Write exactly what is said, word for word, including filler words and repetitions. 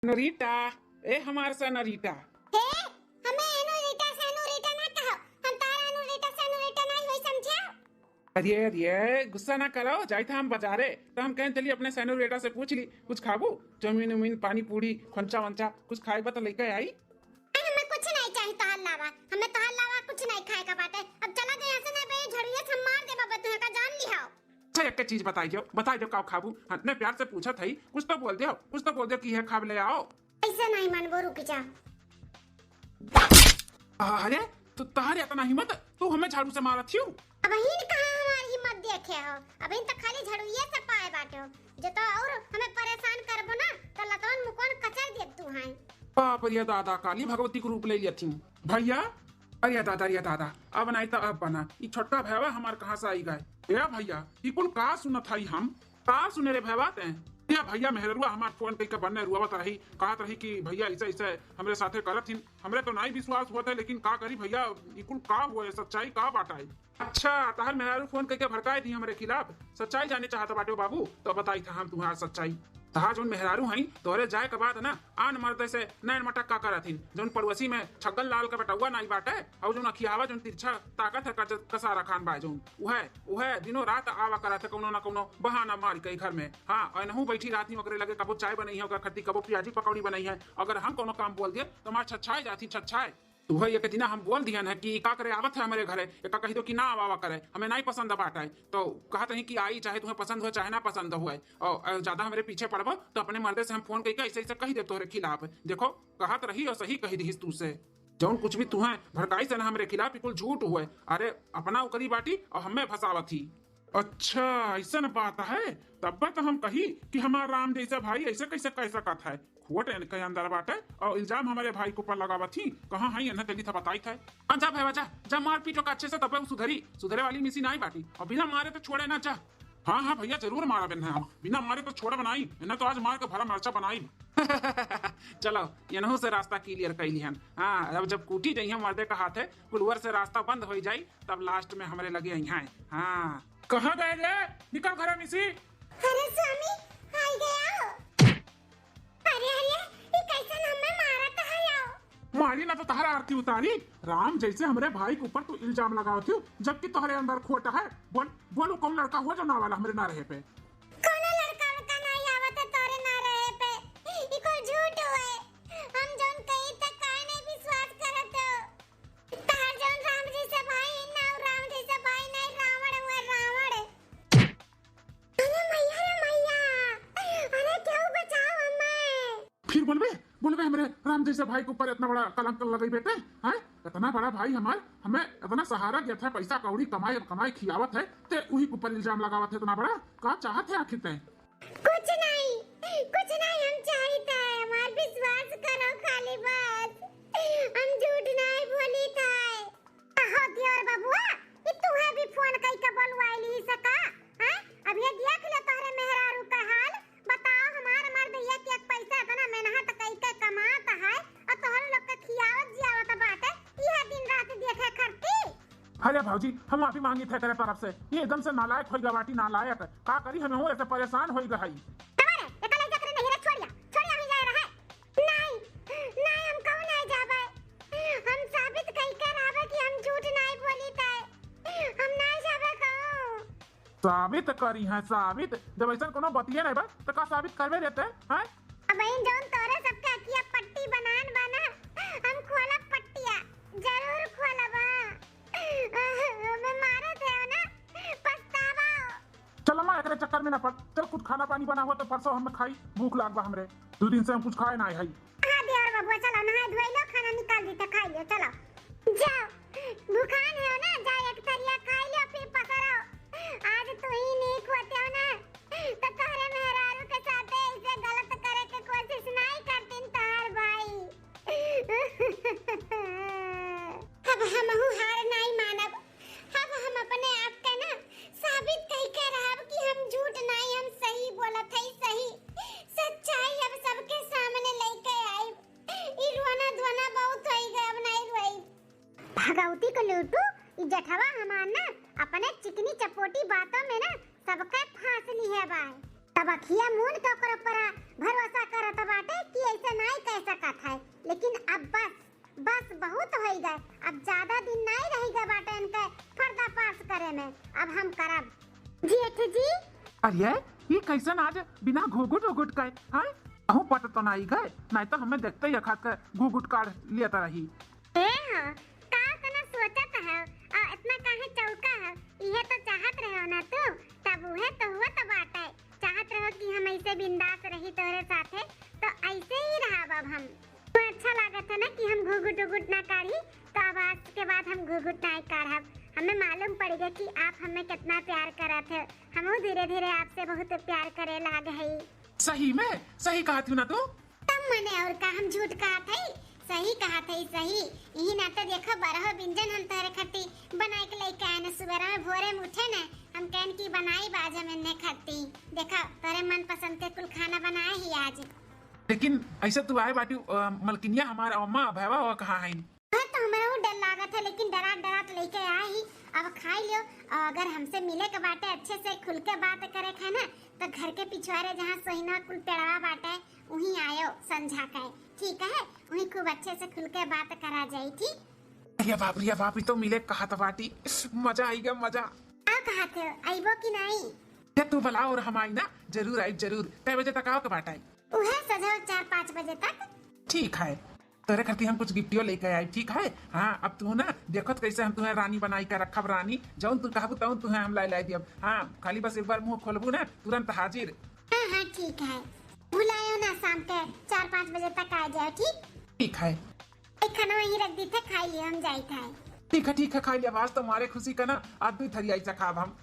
सेनोरिटा, ए हमार सेनोरिटा। हे, हमें एनोरिटा सेनोरिटा ना कहो। हम तारा एनोरिटा सेनोरिटा नहीं होई, समझा? अरे अरे, गुस्सा ना करो। जाई था हम बाजारे, तो हम कहें चली अपने सेनोरिटा से पूछ ली, कुछ खाबू? चाउमीन उमीन, पानी पूरी, खोंचा वंचा कुछ खाए बा तो लेके आई। अरे, हमें कुछ नहीं चाहिए तोहर लावा, हमें तोहर लावा कुछ नहीं खाए का बाटे। अब चला दे यहाँ से, नहीं बे झड़िया से मार दे बाबा, तुहे का जान लिहाओ। अच्छा, एक चीज बताई दो, बताई दो का खाबू? हाँ, नहीं प्यार से पूछत है, कुछ तो बोल दो, कुछ तो बोल दो कि यह खाब ले आओ। ऐसे नहीं मनबो, रुक जा। अरे, तो तोहरे इतना हिम्मत, तू हमें झाड़ू से मारत हियो? अबहिन कहाँ हमार हिम्मत देखे हो, अबहिन तो खाली झड़ुइये से पाए बाटे हो। जो तो और हमें परेशान करबो ना, तो लतवन मुकवन कचर देब तू हैं। बाप रे दादा, काली भगवती के रूप ले लिया थी भैया। अरे दादा, अरे दादा, अब नहीं तो अब बना। ई छोटका भैया हमार कहाँ से आई गए? ए भैया, ई कुल का सुनत हई हम? का सुने रे भैया ते? ए भैया, मेहररुआ हमार फोन कइके बन्ने रुआवत रही, कहत रही कि भैया ऐसे ऐसे हमरे साथे करत हिन। हमरे तो नहीं विश्वास होत है, लेकिन का करी भैया, ई कुल का हुआ है, सच्चाई का बात आई? अच्छा, तहर मेहरारू फोन कइके भड़काए दी हमरे खिलाफ, सच्चाई जाने चाहत बाटे हो बाबू, तो बताई था हम तुम्हार सच्चाई। तहार जौन मेहरारू हई, तोहरे जाए के बाद ना, आन मर्दे से नैन मटक्का करत हिन। जौन पड़ोसी में छगन लाल के बेटउआ नाई बाटे, और जौन अखियावा जौन तिरछा ताकत है कच-, कसारा खान बा जौन, उहे, उहे दिनों रात आवा करत है कौनो ना कौनो बहाना मार के घर में। हाँ, और एनहू बैठी रहत ही ओकरे लगे, कबो चाय बनई है ओकरा खत्ती, कबो प्याजी पकौड़ी बनई है। अगर हम कौनो काम बोल दिए, तो हमार छछाए जात ही, छछाए। तो वही एक दिना हम बोल दिहन है कि का करे आवत है हमरे घरे, एका कही दो कि ना आवा करे, हमें नहीं पसंद बाटे। तो कहत रही कि आई, चाहे तुम्हें पसंद हो चाहे ना पसंद हो, और ज्यादा हमरे पीछे पड़बो तो अपने मर्दे से हम फोन करके ऐसे ऐसे कही दे तोहरे खिलाफ। देखो, कहत रही और सही कही दिहिस तू से। जौन कुछ भी तुम्हें भड़काई से ना हमरे खिलाफ, बिल्कुल झूठ हुए। अरे, अपना ओकरी बाटी और हमें फंसावत ही। अच्छा, ऐसन बात है, तब तो हम कही कि हमार राम जैसा भाई ऐसे कैसे कह सकत है। खोट इनके अंदर बाटे और इल्जाम हमारे भाई के ऊपर लगावत ही। कहाँ है, इन्हें चली था बताई था। हाँ, जा भैया, जा, जा, मार पीट ओका अच्छे से, तबे उ सुधरी। सुधरे वाली मिसी नाई बाटी, और बिना मारे तो छोड़े ना, जा। हाँ, हाँ भैया, जरूर मारब इन्हें हम, बिना मारे तो छोड़ब नाई, इन्हें तो आज मार के भरा मरचा बनाई। चलो, इनहू से रास्ता clear कर लिहन। हाँ, अब जब कूटी जइहैं मर्दे का हाथे, कुलवर से रास्ता बंद हो जाई, तब last में हमरे लगे अइहैं। हाँ। कहाँ गए रे? निकल घरा में से। अरे स्वामी, आई गया। अरे, अरे, ई कैसन हमें मारत है यो? मारी ना तो तहरा आरती उतारी। राम जैसे हमरे भाई के ऊपर तू इल्जाम लगावत हो, जबकि तोहरे अंदर खोट है। बोल, बोल, वो कौन लड़का हुआ जो ना वाला हमरे ना रहे पे? कौनो लड़का उड़का नहीं आवत है तोहरे ना रहे पे। ई कुल झूठ हुए। हम जौन कही त काहे नहीं विश्वास करत हो? तहार जौन राम जैसे भाई है ना, उ राम जैसे भाई नहीं, रावण हुआ, रावण। अरे मैया रे मैया, अरे केहू बचाओ हमें। फिर बोलबे, बोलबे हमरे राम जैसे भाई के ऊपर इतना बड़ा कलंक लगई बेटे, हैं? इतना बड़ा भाई हमार, हमें इतना सहारा दिया था, पैसा कौड़ी कमाए, कमाए खियावत है, ते उही के ऊपर इल्जाम लगावत है इतना बड़ा। का चाहत है आखिर तय? कुछ नहीं, कुछ नहीं हम चाहित है, हमार विश्वास करो खाली बस। हम झूठ नहीं बोलित है। अहो देवर बबुआ, ई तुहे भी फोन कई के बोलवाइली सका? हैं? अब ये देख ले तोहरे मेहरारू का हाल। बताओ, हमार मर्द एक एक पैसा इतना मेहनत कई के कमात है, और तोहरे लोग के खियावत जियावत बाटे, इहे दिन रात देखे खरती। अरे भौजी, हम माफी मांगी थे तेरे तरफ से। ये एकदम से नालायक होई गवाटी, नालायक। का करी, हम हूँ ऐसे परेशान होई गई। अरे, एकला जा करे नहीं रे, छोड़िया, छोड़िया ही जाए रहे। नहीं, नहीं, हम कहूँ नहीं जाबे। हम साबित कई के रहबे कि हम झूठ नहीं बोली थे। हम नहीं जाबे कहूँ। साबित करी है, साबित। जब ऐसा कोनो बतिये नहीं बा, तो का साबित करबे रहते हैं? अब इन जौन तोरे सबके अखिया पट्टी बनान बा ना, हम खोलब पट्टिया, जरूर खोलब, हाँ। हमें मारत है ना, पछतावा। चल अम्मा, एकरे चक्कर में ना पड़। चल कुछ खाना पानी बना हुआ तो परसों हम खाई, भूख लाग बा हमरे। दो दिन से हम कुछ खाए ना है। हाँ देवर बबुआ, चलो नहाए धोए लो, खाना निकाल दी तो खाई लो, चलो। जाओ, भूखान है ना, जा एक थरिया खाई लो, फिर पसरो। आज तू ही नीक होते हो ना, तो तोहरे मेहरारू के साथे ऐसे गलत करे के कोशिश नहीं करतीन तोहर भाई। अब हमहू हार नहीं मानब, अब हम अपने आप के ना साबित कई के रहब कि हम झूठ नहीं, हम सही बोलत हई, सही सच्चाई अब सबके सामने लेके आइब। ई रोना धोना बहुत होई गए, अब नहीं रोई। भगवती को लूटू, ई जठवा हमार ना अपने चिकनी चपोटी बातों में ना सबके फांस लिहे बाय। अब अखिया मून के ओकर ऊपर भरोसा करत बाटे कि ऐसे नाई कह सकत है, लेकिन अब बस, बस बहुत होई गए। अब ज्यादा दिन नाई रही गए बाटे इनके पर्दाफाश करे में। अब हम करब। जेठ जी। अरे, ई कैसन आज बिना घुघुट उघुट के, हैं? कहूँ पट तो नाई गए, नाई तो हमें देखते ही अखात के घुघुट काढ़ लेता रही। ए हो, का इतना सोचत है और इतना काहे चौका है? इहे तो चाहत रहे हो ना तू, तब उहे तो हुआ तो बाटे। चाहत रहो कि हम ऐसे बिंदास रही तोहरे साथे, तो ऐसे ही रहब अब हम। तो अच्छा लागत है ना कि हम घुघुट उघुट ना काढ़ी, तो अब आज के बाद हम घुघुट ना काढ़ब। हमें मालूम पड़ गया कि आप हमें कितना प्यार करत हो। हमहू धीरे धीरे आपसे बहुत प्यार करे लाग है। सही में, सही कहत हूँ ना तू। तब मने और का हम झूठ कहत है? सही कहत है, सही। यही नाते देखो, बरहो बिंजन हम तोहरे खाती बनाए के लेके आए न। सुबेरा में भोरे में उठे न, हम कहन की बनाई बाज हम इन्हें खाती। देखो, तोरे मनपसंद के कुल खाना बनाए ही आज। लेकिन ऐसे तू आए बाटी, अ, मलकिनिया हमार अम्मा भैवा हुआ कहाँ है? हाँ, तो हमरा वो डर लागत है, लेकिन डरात डरात लेके आए ही। अब खाई लियो, और अगर हमसे मिले के बाटे, अच्छे से खुल के बात करे के है ना, तो घर के पिछुआरे जहाँ सोहिना कुल पेड़वा बाटे, वहीं आयो संझा के, ठीक है? वहीं खूब अच्छे से खुल के बात करा जाई, ठीक? अरे बाप रे बाप, ई तो मिले कहत बाटी, मजा आई गया, मजा। का कहत हो, अइबो कि नहीं? ये तू बुला और हम आई ना, जरूर आई, जरूर। कै बजे तक आओ के बाटे? उहे सजो चार पाँच बजे तक। ठीक है, तोरे खातिर हम कुछ गिफ्टियो लेके आई, ठीक है? हाँ, अब तू ना देखो तो कैसे हम तुम्हें रानी बनाई के रखब, रानी। जौन तू कहबू तौन तुम्हें हम लाई लाई दियब। हाँ, खाली बस एक बार मुंह खोलबू ना, तुरंत हाजिर। हाँ, हाँ, ठीक है। भुलायो ना, शाम के चार पाँच बजे तक आ जाओ, ठीक? ठीक है। एक खाना वहीं रख दी थे, खाई लियो, हम जाई थे। ठीक है, ठीक है, खाई लियो। आज तो मारे खुशी का ना, आज दू थरिया ही चखाब हम।